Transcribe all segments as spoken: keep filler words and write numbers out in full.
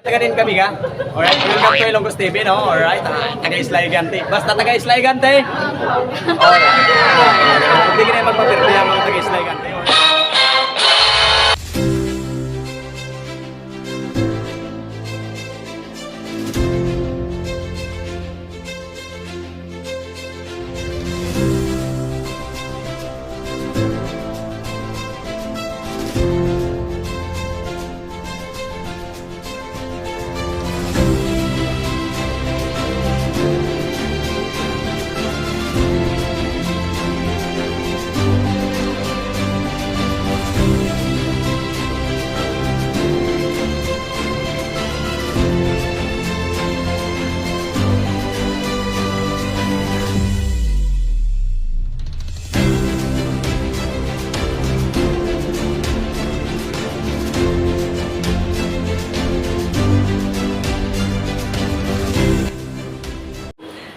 Taga din kami ka. Alright, welcome to Ilonggo's T V, no? Alright, ah, taga Isla Higante. Basta taga Isla Higante. Alright. Hindi ka na magpapirti ang mga taga Isla Higante.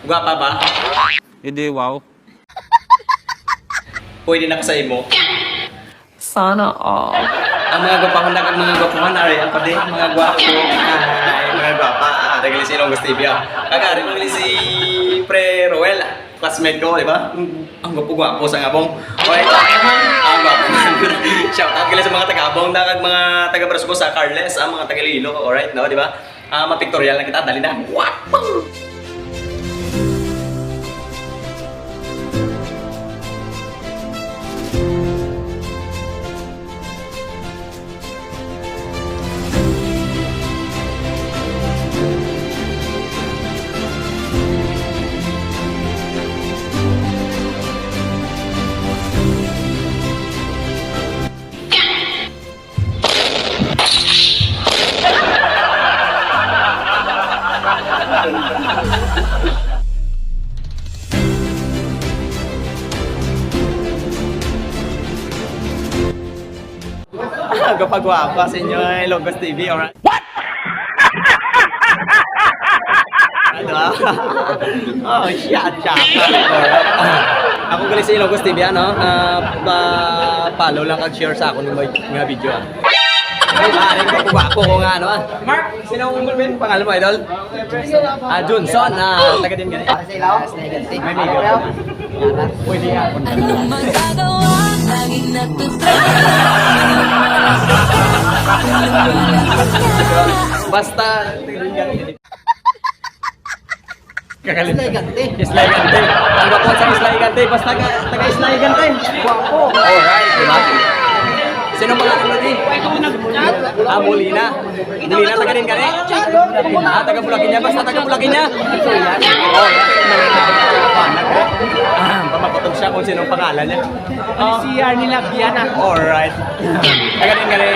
Gwapa ba? Hindi, wow. Pwede na ka sa imo. Sana all. Ang mga gwapahon na kag mga gwapuhan, ari ako di, mga gwapo. Ay, mga gwapa. Ah, taga Ilonggo's T V, ah. Kag ari mo si Pre Roel, ah. Classmate ko, di ba? Ang gwapo-gwapo sa Abong. Okay, ang gwapo. Shout out kila sa mga taga Abong, na kag mga taga Barasco sa Carles, ang mga taga Iloilo, alright, no, di ba? Ah, ma-pictorial na kita, dali na. Wapo! Gapagwapa sa inyo, eh, Logos T V, alright? What? Ano? Oh, shot, shot. Ako gali sa Ilonggo's T V, ano? Ah, pa-follow lang kag share sa akon nga video, ah. Ay, maaaring gwapo-gwapo ko nga, ano, ah. Mark, sino ang full name? Pangalan mo, idol? Ah, Johnson, ah, taga din gani. Para sa ilaw? May migo. Pwede nga. Anong magagawa? Laging natutunan. Basta, Isla Higante. Isla Higante. Ang gwapo sa Isla Higante. Basta ka, taga Isla Higante. Gwapo. Alright, di ba? Sino pangalan mo, di? Ah, Molina. Molina, taga din ka, eh? Ah, taga Bulacan niya. Basta taga Bulacan niya. Alright. Ah, pamakutog siya kung sino ang pangalan niya. Oh. Si Arnel Labiana. Alright. Taga din ka ni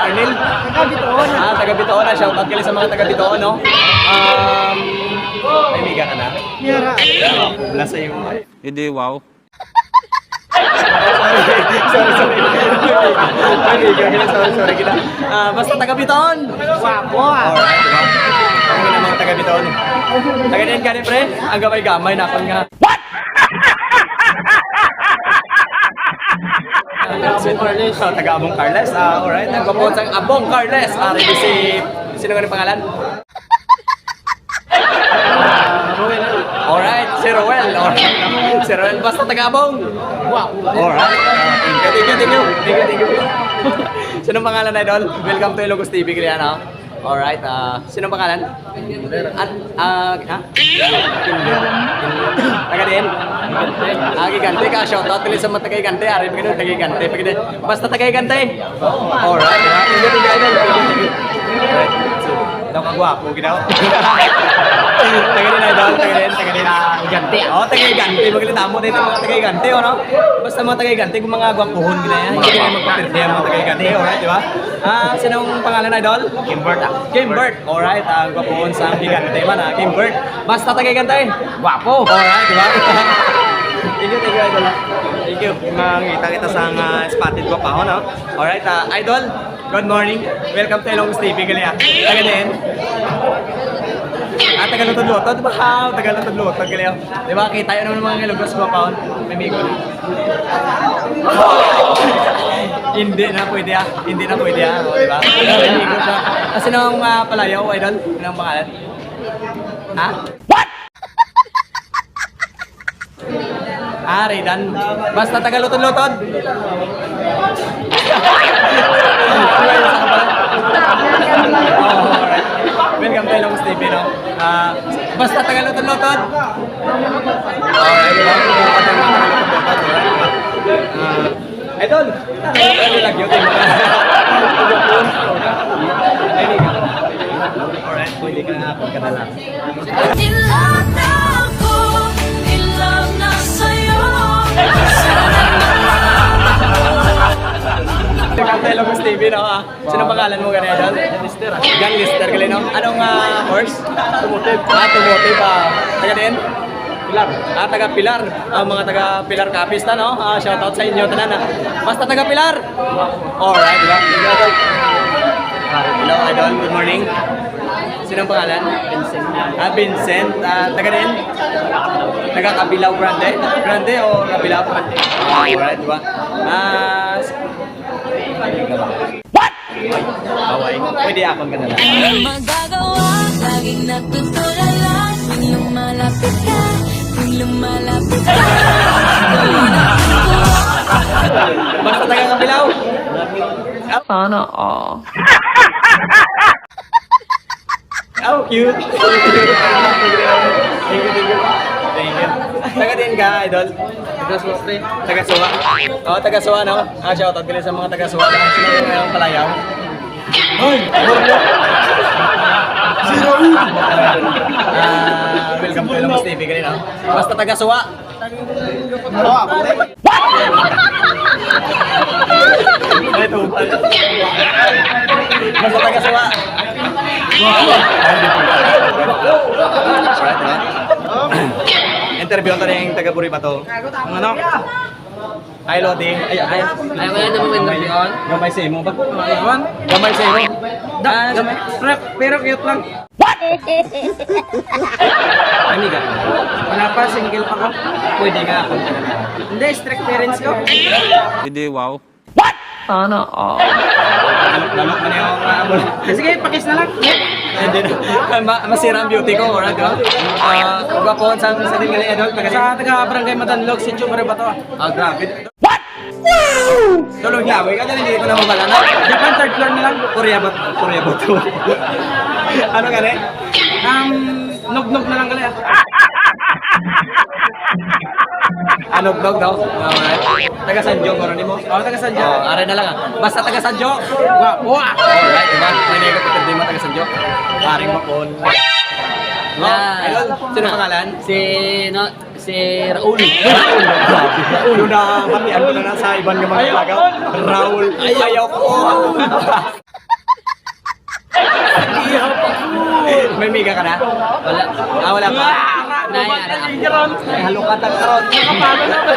Arnel? Taga Bitoon. Ah, taga Bitoon. Ah, shout out kali sa mga taga Bitoon, no? Um, may miga ka na? Mira. Wala sa iyo. Hindi, wow. Sorry, sorry, sorry. May miga ka na. Sorry, sorry kita. Ah, basta taga Bitoon. Gwapo, ah. Alright, diba? Ang mga taga Bitoon. Taga din ka ni, pre? Ang gamay-gamay na akon nga. What? So, taga Abong Carles. Ah, alright. Ang gwapo sang Abong Carles. Ah, ready si, sino nga ni pangalan? Alright, si Roel. Alright. Si Roel, basta taga Abong. Wow. Alright. Ah, thank you, thank you, thank you. Thank you, thank you. Sino pangalan, idol? Welcome to Ilonggo's T V, kaya, no? Alright, ah, sino pangalan? An, ah, ha? Taga din? Ah, Higante ka, shout out kali sa mga taga Higante, ari pa gid, taga Higante pa gid. Basta taga Higante. Alright, ah, thank you, thank you, idol. Daw ka gwapo, gid daw. Taga din, idol, taga din, taga din. Higante. Oh, taga Higante, magalit amo dito mga taga Higante, oh, no? Basta mga taga Higante, kung mga gwapuhon gid na yan, hindi na magpapirti ang mga taga Higante, alright, di ba? Ah, sino ang pangalan, idol? Kimbert, ah. Kimbert. Alright, ang gwapohon sa Higante man, ah. Kimbert. Basta taga Higante. Gwapo. Alright, di ba? Thank you, thank you, idol, ah. Thank you. Mangita kita sa nga spotted gwapahon, no? Alright, ah, idol, good morning. Welcome to Ilonggo's T V, gali, ah. Taga din? Ah, taga Lotod-Lotod, di ba? Ah, taga Lotod-Lotod, gali, ah. Di ba? Kita yun naman mga Ilonggo's gwapahon. May migo na. Hindi na pwede, ah. Hindi na pwede, ah. O, di ba? Kasi nung, ah, palayaw, idol, anong pangalan? Ha? Ah, Redan. Basta taga Lotod-Lotod. Welcome to Ilong's T V, no? Ah, basta taga Lotod-Lotod. Alright, di ba? Ah, idol, ano lagi yung tingin? Alright, pwede ka na ako kadala. In love na ako, in love na sa'yo. Welcome to Ilong's T V, no? Ah, sino pangalan mo ganyan, idol? Gangster, ah. Gangster, gali, no? Anong, ah, course? Automotive. Ah, automotive, ah. Taga din? Pilar. Ah, taga Pilar. Ang mga taga Pilar Capiz na, no? Ah, shout out sa inyo tanan, ah. Basta taga Pilar. Alright, di ba? Ah, hello, idol. Good morning. Sino ang pangalan? Vincent. Ah, Vincent. Ah, taga din? Taga Cabilao Grande? Grande o Cabilao Grande? Alright, di ba? Ah, s- What? Away. Pwede akong ganun. Di magagawa, laging natutulala. Tuwing lumalapit ka, tuwing lumalapit ka. Basta taga Kabilao. Sana all. Oh, cute. Thank you, thank you. Thank you. Taga din ka, idol? Taga Suwa, pre. Taga Suwa. Oh, taga Suwa, no? Ah, shoutout gali sa mga taga Suwa. Sino yung, uh, palayaw? Hoy! Si Raul! Ah, welcome to Ilong's T V gali, no? Basta taga Suwa. What? Ito. Basta taga Suwa. Interview to rin taga Buribato. Ang ano? Ay, Lodi. Ay, ay. Ay, kaya naman may interview on? Gamay sa imo ba? Ano? Gamay sa imo. Da, Ah, gamay. Pero, pero cute lang. What? Amiga. Wala pa, single pa ko. Pwede nga ako. Hindi, strict parents ko. Hindi, wow. What? Sana all. Lalo, lalo man yung, ah, mula. Sige, pakis na lang. Hindi na. Ma-, masira ang beauty ko, wala, di ba? Ah, gwapo, sa, sa din gali, idol, taga Sa taga Barangay Madanlog, Sitio Buribato. Ah, grabe. What? Tulog na ako. Ikaw na lang, hindi ko na mabala na. Japan, third floor na lang. Korea ba? Korea ba to? Ano ka, ne? Um, nugnog na lang gali, ah. Ah, nugnog daw? Alright. Taga Sanjo, meron mo? Oh, taga Sanjo. Oh, aray na lang, ah. Basta taga Sanjo. Wa, wa. Alright, diba? May nega ko, pwede mo taga Sanjo. Paring Mapon. Oh, Yeah. Idol, sino pangalan? Si, no, Si Raul. Raul. Raul. Una, pati ano na lang sa iban nga mga Ayaw. Taga. Raul. Ayaw. Ayaw ko. May miga ka na? Wala. Ah, wala pa? Wala. Nay, ara. Ay, halukat ang karon. Wala pa, wala pa.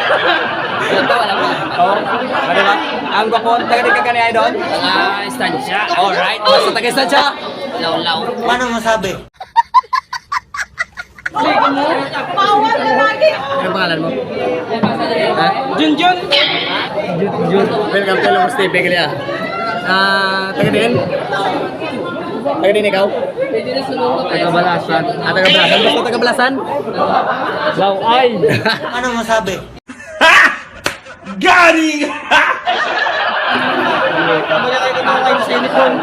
Oh, ano ba? Ang gwapo, taga di ka gani, idol? Taga Estancia. Alright, basta taga Estancia. Law-law. Paano masabi? Bawal na lagi. Ano pangalan mo? Ha? Junjun. Junjun. Welcome to Ilong's T V, Kaliya. Ah, taga din? Taga din ikaw? Taga Balasan. Ah, taga Balasan. Gusto taga Balasan? Wow, ay! Ano masabi? Gari! Wala kayo kumain sa uniform.